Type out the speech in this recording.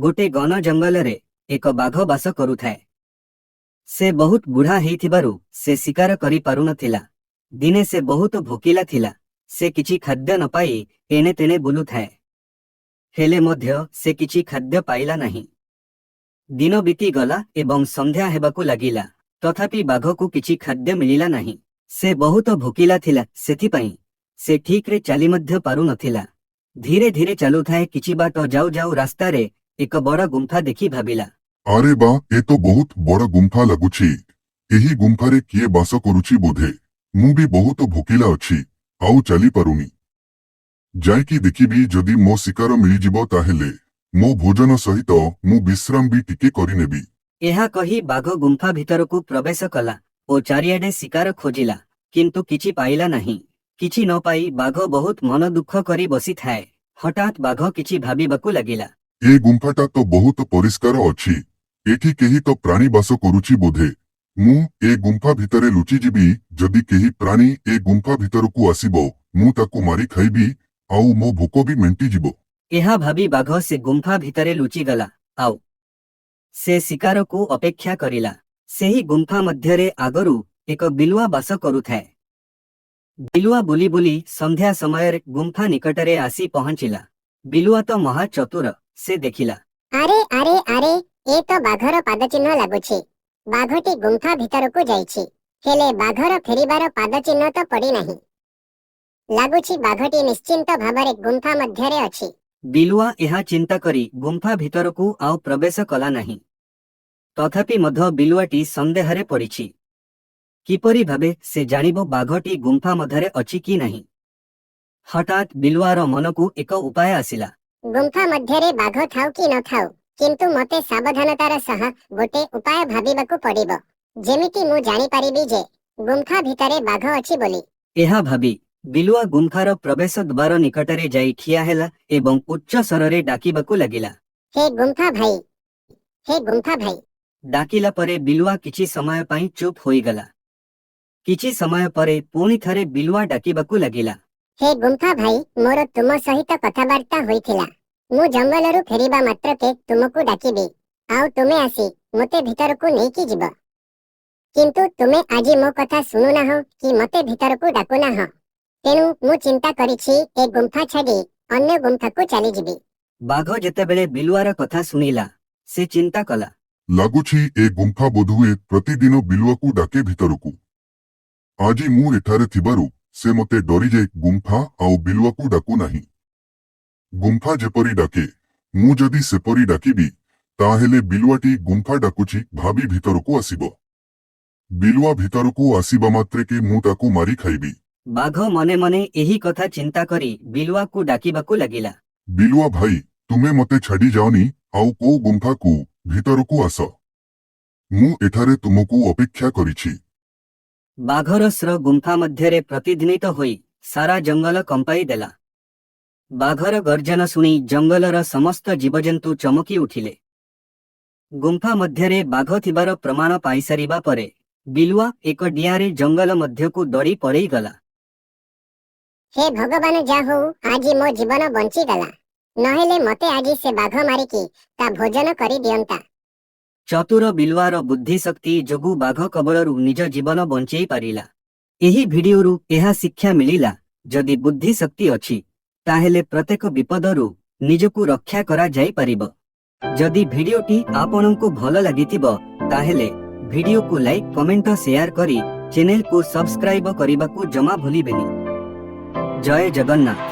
ଗୋଟେ ଘନ ଜଙ୍ଗଲରେ ଏକ ବାଘ ବାସ କରୁଥାଏ। ସେ ବହୁତ ବୁଢା ହେଇଥିବାରୁ ସେ ଶିକାର କରିପାରୁନଥିଲା। ଦିନେ ସେ ବହୁତ ଭୋକିଲା ଥିଲା। ସେ କିଛି ଖାଦ୍ୟ ନ ପାଇ ଏଣେ ତେଣେ ବୁଲୁଥାଏ। ହେଲେ ମଧ୍ୟ ସେ କିଛି ଖାଦ୍ୟ ପାଇଲା ନାହିଁ। ଦିନ ବିତିଗଲା ଏବଂ ସନ୍ଧ୍ୟା ହେବାକୁ ଲାଗିଲା। ତଥାପି ବାଘକୁ କିଛି ଖାଦ୍ୟ ମିଳିଲା ନାହିଁ। ସେ ବହୁତ ଭୋକିଲା ଥିଲା, ସେଥିପାଇଁ ସେ ଠିକରେ ଚାଲି ମଧ୍ୟ ପାରୁନଥିଲା। ଧୀରେ ଧୀରେ ଚାଲୁଥାଏ। କିଛି ବାଟ ଯାଉ ଯାଉ ରାସ୍ତାରେ ଏକ ବଡ଼ ଗୁମ୍ଫା ଦେଖି ଭାବିଲା, ଆରେ ବା, ଏ ତ ବହୁତ ବଡ ଗୁମ୍ଫା ଲାଗୁଛି। ଏହି ଗୁମ୍ଫାରେ କିଏ ବାସ କରୁଛି ବୋଧେ। ମୁଁ ବି ବହୁତ ଭୋକିଲା ଅଛି, ଆଉ ଚାଲିପାରୁନି। ଯାଇକି ଦେଖିବି, ଯଦି ମୋ ଶିକାର ମିଳିଯିବ, ତାହେଲେ ମୋ ଭୋଜନ ସହିତ ମୁଁ ବିଶ୍ରାମ ବି ଟିକେ କରିନେବି। ଏହା କହି ବାଘ ଗୁମ୍ଫା ଭିତରକୁ ପ୍ରବେଶ କଲା ଓ ଚାରିଆଡେ ଶିକାର ଖୋଜିଲା, କିନ୍ତୁ କିଛି ପାଇଲା ନାହିଁ। କିଛି ନ ପାଇ ବାଘ ବହୁତ ମନ ଦୁଃଖ କରି ବସିଥାଏ। ହଠାତ୍ ବାଘ କିଛି ଭାବିବାକୁ ଲାଗିଲା। ଏ ଗୁମ୍ଫାଟା ତ ବହୁତ ପରିଷ୍କାର ଅଛି। ଏଠି କେହି ତ ପ୍ରାଣୀ ବାସ କରୁଛି ବୋଧେ। ମୁଁ ଏ ଗୁମ୍ଫା ଭିତରେ ଲୁଚିଯିବି। ଯଦି କେହି ପ୍ରାଣୀ ଏ ଗୁମ୍ଫା ଭିତରକୁ ଆସିବ, ମୁଁ ତାକୁ ମାରି ଖାଇବି ଆଉ ମୋ ଭୋକ ବି ମେଣ୍ଟିଯିବ। ଏହା ଭାବି ବାଘ ସେ ଗୁମ୍ଫା ଭିତରେ ଲୁଚିଗଲା ଆଉ ସେ ଶିକାରକୁ ଅପେକ୍ଷା କରିଲା। ସେହି ଗୁମ୍ଫା ମଧ୍ୟରେ ଆଗରୁ ଏକ ବିଲୁଆ ବାସ କରୁଥାଏ। ବିଲୁଆ ବୁଲି ବୁଲି ସନ୍ଧ୍ୟା ସମୟରେ ଗୁମ୍ଫା ନିକଟରେ ଆସି ପହଞ୍ଚିଲା। ବିଲୁଆ ତ ମହା ଚତୁର। ସେ ଦେଖିଲା, ଆରେ ଆରେ ଆରେ, ଏ ତ ବାଘର ପାଦଚିହ୍ନ ଲାଗୁଛି। ବାଘଟି ଗୁମ୍ଫା ଭିତରକୁ ଯାଇଛି, ହେଲେ ବାଘର ଫେରିବାର ପାଦଚିହ୍ନ ତ ପଡ଼ିନାହିଁ। ଲାଗୁଛି ବାଘଟି ନିଶ୍ଚିନ୍ତ ଭାବରେ ଗୁମ୍ଫା ମଧ୍ୟରେ ଅଛି। ବିଲୁଆ ଏହା ଚିନ୍ତା କରି ଗୁମ୍ଫା ଭିତରକୁ ଆଉ ପ୍ରବେଶ କଲା ନାହିଁ। ତଥାପି ମଧ୍ୟ ବିଲୁଆଟି ସନ୍ଦେହରେ ପଡ଼ିଛି। କିପରି ଭାବେ ସେ ଜାଣିବ ବାଘଟି ଗୁମ୍ଫା ମଧ୍ୟରେ ଅଛି କି ନାହିଁ? ହଠାତ୍ ବିଲୁଆର ମନକୁ ଏକ ଉପାୟ ଆସିଲା। ଗୁମ୍ଫା ମଧ୍ୟରେ ବାଘ ଥାଉ କି ନଥାଉ, କିନ୍ତୁ ମତେ ସାବଧାନତାର ସହ ଗୋଟେ ଉପାୟ ଭାବିବାକୁ ପଡ଼ିବ, ଯେମିତି ମୁଁ ଜାଣିପାରିବି ଯେ ଗୁମ୍ଫା ଭିତରେ ବାଘ ଅଛି ବୋଲି। ଏହା ଭାବି ବିଲୁଆ ଗୁମ୍ଫାର ପ୍ରବେଶ ଦ୍ୱାର ନିକଟରେ ଯାଇ ଠିଆ ହେଲା ଏବଂ ଉଚ୍ଚ ସ୍ୱରରେ ଡାକିବାକୁ ଲାଗିଲା, ହେ ଗୁମ୍ଫା ଭାଇ, ହେ ଗୁମ୍ଫା ଭାଇ! ଡାକିଲା ପରେ ବିଲୁଆ କିଛି ସମୟ ପାଇଁ ଚୁପ୍ ହୋଇଗଲା। କିଛି ସମୟ ପରେ ପୁଣି ଥରେ ବିଲୁଆ ଡାକିବାକୁ ଲାଗିଲା, ହେ ଗୁମ୍ଫା ଭାଇ, ମୋର ତୁମ ସହିତ କଥାବାର୍ତ୍ତା ହୋଇଥିଲା। ମୁଁ ଜଙ୍ଗଲରୁ ଫେରିବା ମାତ୍ରକେ ତୁମକୁ ଡାକିବି ଆଉ ତୁମେ ଆସି ମୋତେ ଭିତରକୁ ନେଇକି ଯିବ। କିନ୍ତୁ ତୁମେ ଆଜି ମୋ କଥା ଶୁଣୁନାହଁ କି ମୋତେ ଭିତରକୁ ଡାକୁନାହଁ। ତେଣୁ ମୁଁ ଚିନ୍ତା କରିଛି, ଏ ଗୁମ୍ଫା ଛାଡି ଅନ୍ୟ ଗୁମ୍ଫାକୁ ଚାଲିଯିବି। ବାଘ ଯେତେବେଳେ ବିଲୁଆର କଥା ଶୁଣିଲା, ସେ ଚିନ୍ତା କଲା, ଲାଗୁଛି ଏ ଗୁମ୍ଫା ବୋଧହୁଏ ପ୍ରତିଦିନ ବିଲୁଆକୁ ଡାକେ ଭିତରକୁ। ଆଜି ମୁଁ ଏଠାରେ ଥିବାରୁ ସେ ମତେ ଡରିଯାଇ ଗୁମ୍ଫା ଆଉ ବିଲୁଆକୁ ଡାକୁନାହିଁ। ଗୁମ୍ଫା ଯେପରି ଡାକେ, ମୁଁ ଯଦି ସେପରି ଡାକିବି, ତାହେଲେ ବିଲୁଆଟି ଗୁମ୍ଫା ଡାକୁଛି ଭାବି ଭିତରକୁ ଆସିବ। ବିଲୁଆ ଭିତରକୁ ଆସିବା ମାତ୍ରକେ ମୁଁ ତାକୁ ମାରି ଖାଇବି। ବାଘ ମନେ ମନେ ଏହି କଥା ଚିନ୍ତା କରି ବିଲୁଆକୁ ଡାକିବାକୁ ଲାଗିଲା, ବିଲୁଆ ଭାଇ, ତୁମେ ମତେ ଛାଡି ଯାଅନି ଆଉ କୋଉ ଗୁମ୍ଫାକୁ। ଭିତରକୁ ଆସ। ମୁଁ ଏଠାରେ ତୁମକୁ ଅପେକ୍ଷା କରିଛି। ବାଘର ସ୍ୱର ଗୁମ୍ଫା ମଧ୍ୟରେ ପ୍ରତିଧ୍ୱନିତ ହୋଇ ସାରା ଜଙ୍ଗଲ କମ୍ପାଇ ଦେଲା। ବାଘର ଗର୍ଜନ ଶୁଣି ଜଙ୍ଗଲର ସମସ୍ତ ଜୀବଜନ୍ତୁ ଚମକି ଉଠିଲେ। ଗୁମ୍ଫା ମଧ୍ୟରେ ବାଘ ଥିବାର ପ୍ରମାଣ ପାଇସାରିବା ପରେ ବିଲୁଆ ଏକ ଡିଆଁରେ ଜଙ୍ଗଲ ମଧ୍ୟକୁ ଦୌଡ଼ି ପଳେଇଗଲା। ହେ ଭଗବାନ, ଯା ହଉ, ଆଜି ମୋ ଜୀବନ ବଞ୍ଚିଗଲା। ନହେଲେ ମତେ ଆଜି ସେ ବାଘ ମାରିକି ତା ଭୋଜନ କରିଦିଅନ୍ତା। ଚତୁର ବିଲୁଆର ବୁଦ୍ଧିଶକ୍ତି ଯୋଗୁଁ ବାଘ କବଳରୁ ନିଜ ଜୀବନ ବଞ୍ଚେଇ ପାରିଲା। ଏହି ଭିଡିଓରୁ ଏହା ଶିକ୍ଷା ମିଳିଲା, ଯଦି ବୁଦ୍ଧିଶକ୍ତି ଅଛି, ତାହେଲେ ପ୍ରତ୍ୟେକ ବିପଦରୁ ନିଜକୁ ରକ୍ଷା କରାଯାଇପାରିବ। ଯଦି ଭିଡିଓଟି ଆପଣଙ୍କୁ ଭଲ ଲାଗିଥିବ, ତାହେଲେ ଭିଡିଓକୁ ଲାଇକ୍, କମେଣ୍ଟ, ସେୟାର କରି ଚ୍ୟାନେଲକୁ ସବସ୍କ୍ରାଇବ କରିବାକୁ ଜମା ଭୁଲିବେନି। ଜୟ ଜଗନ୍ନାଥ।